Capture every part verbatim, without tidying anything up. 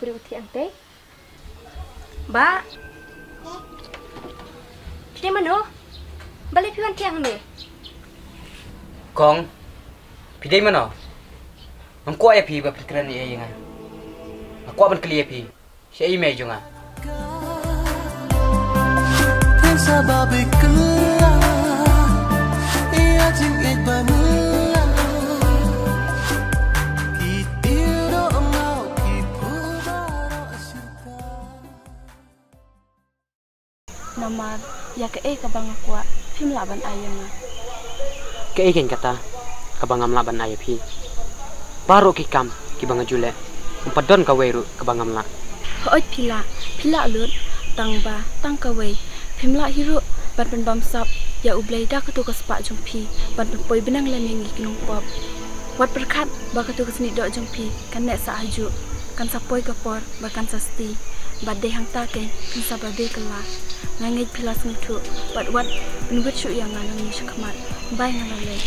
Briew thiang te. Ba. Phi dei mano? Balei phi wan thiang ne? Kong, phi dei mano? Ngam kwah ïa phi ba phi kren ïa nga. Nga kwah ban kylli ïa phi. Shaei mei jong nga? Tang sa ba bik la, ïa jingïeit ba mylla. Ki tieng doh maw ki phu baroh shirta. Namar ïa kaei kaba nga kwah phim lah ban ai ïa nga. Kaei keiñ kata kaba ngam lah ban ai ïa phi? Baroh ki kam kiba nga ju leh, ym pat don kawei ruh kaba ngam lah. Hooid phi lah, phi lah lut, tang ba tang kawei phim lah hi ruh ban pynbamsap ïa U Blei da katu ka spah jong phi ban pynpoi bneng lem ïa ngi ki nongpop. Wat pyrkhat ba katu ka snieh doh jong phi kan neh sah hajuh, kan sa poi ka por ba kan sa sdie. Bad dei hangta keiñ phin sa ba beh kylla. Nga ngeit phi la sngewthuh bad wat pynwit shuh ïa nga nangne shakhmat. Bye, nga la leit.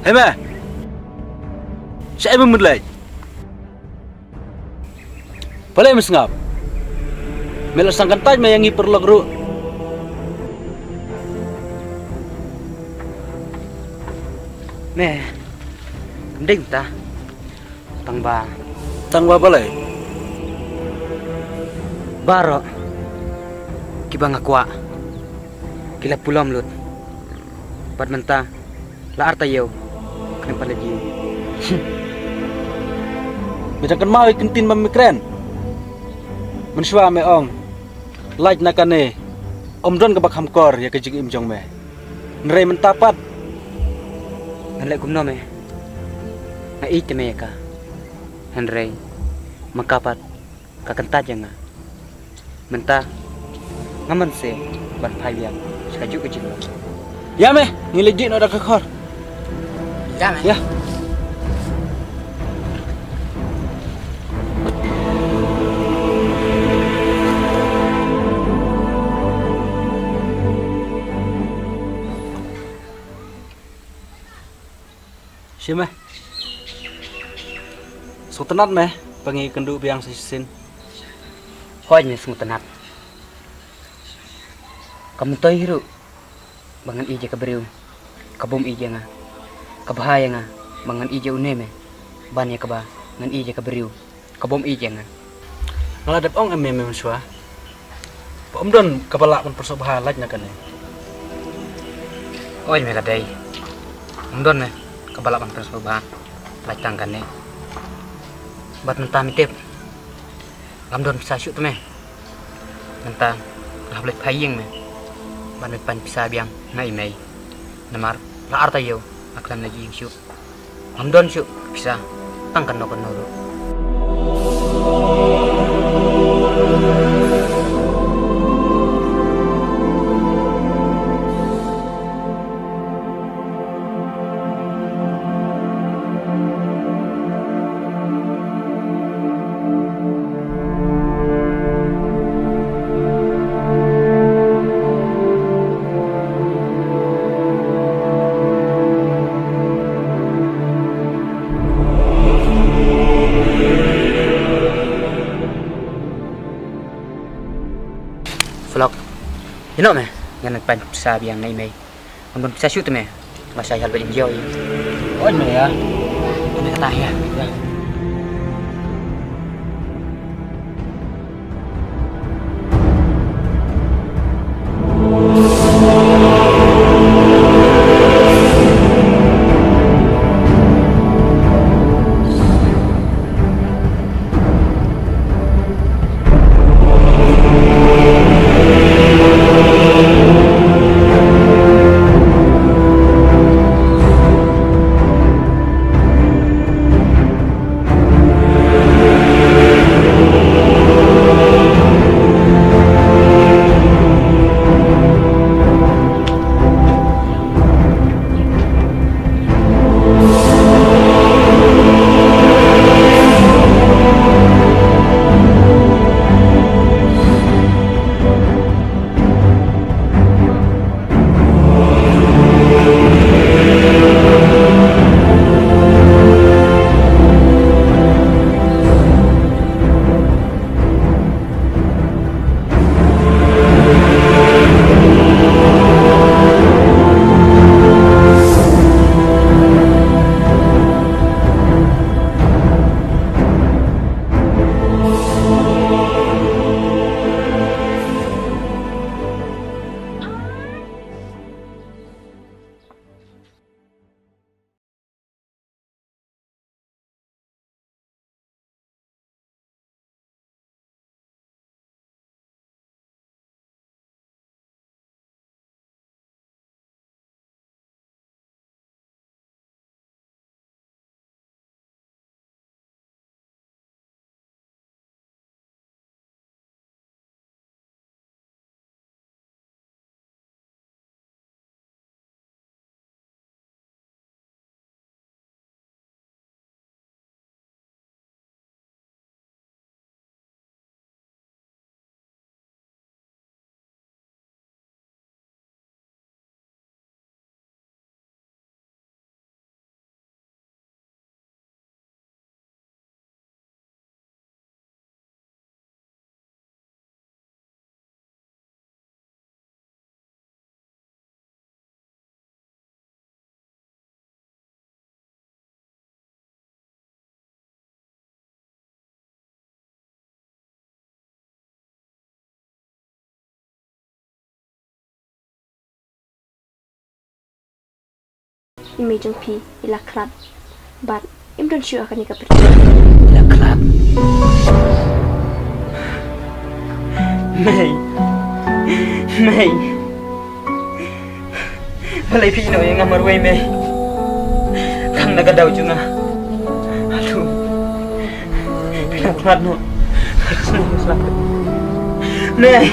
Hei me. Shaei me mut leit? Balei me sngap? Me la sdang kyntait me ïa ngi paralok ruh. Me, ym dei kumta. Tang ba. Tang ba balei? Baroh kiba nga kwah ki la pulom lut. Bad mynta la ar taïew khlem pat leit ïing. Me dang kynmaw ïa ki ktien ba me kren? Mynshuwa me ong, lait na kane ym don kaba kham kor ïa ka jingim jong me. Hynrei mynta pat ngan leh kumno me? Nga ïeit te me ïa ka. Hynrei ma ka pat ka kyntait ïa nga. Mynta ngam banse ban phai biang sha kajuh ka jinglong. Ïa me, ngi leit dih noh da ka khor. Ïa me. Ïa. Shi me. Sngewtynnat me ba ngi kynduh biang sa shisien? Hooid me, sngewtynnat. Kam myntoi hi ruh ba ngan ïeit ïa ka briew ka bym ïeit ïa nga. Ka bha ïa nga ba ngan ïeit ïa une me ban ïa kaba ngan ïeit ïa ka briew ka bym ïeit ïa nga. Nga la dep ong em me mynshuwa ba ym don kaba lah ban pynsngewbha lait na kane. Oi me, ka dei ym don me kaba lah ban pynsngewbha lait tang kane. Bad mynta me tip ngam don pisa shuh te me. Mynta nga hap leit phai ïing me ban leit pan pisa biang na i mei. Namar la ar taïew nga khlem leit ïing shuh. Ngam don shuh pisa tang kano kano ruh. Vlog. Ïa noh me, ngan pan pisa biang na i mei. Ngam don pisa shuh te me. Ba sa ïa leit enjoy. Oi me ïa. Oi me kata ïa. Ïa. I mei jong phi i la khlad bad im don shuh ha kane ka pyrthei. I la khlad. Mei. Mei. Balei phi ïehnoh ïa nga marwei, Mei? Khang na ka daw jong nga. Haduh phi la khlad noh. Mei.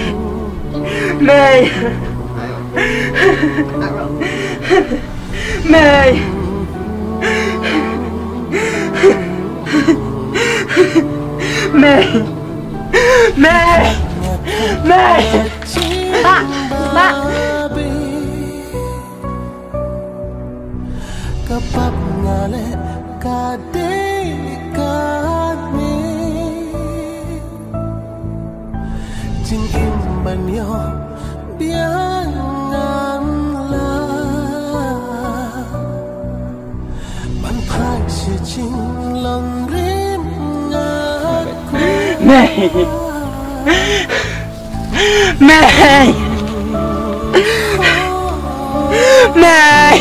Mei. Mei. Mei. Mei. Mei. Ba, ba. Ka pap nga leh ka dei ka dei. Jingim ban ïoh biang ngan la. Ban phai sha jinglong rim ngat. Mei. Mei. Mei. Mei.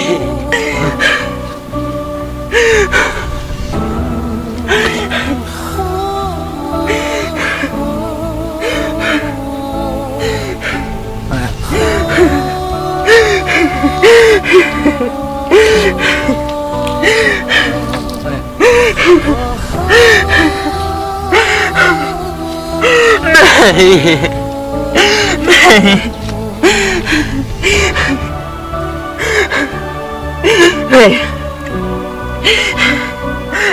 Mei. Mei.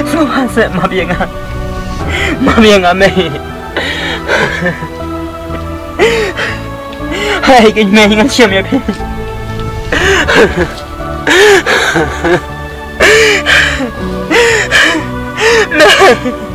Sngewbha seh, map ïa nga. Map ïa nga, Mei. Hai, keiñ Mei, ngan shem ïa phi. Mei.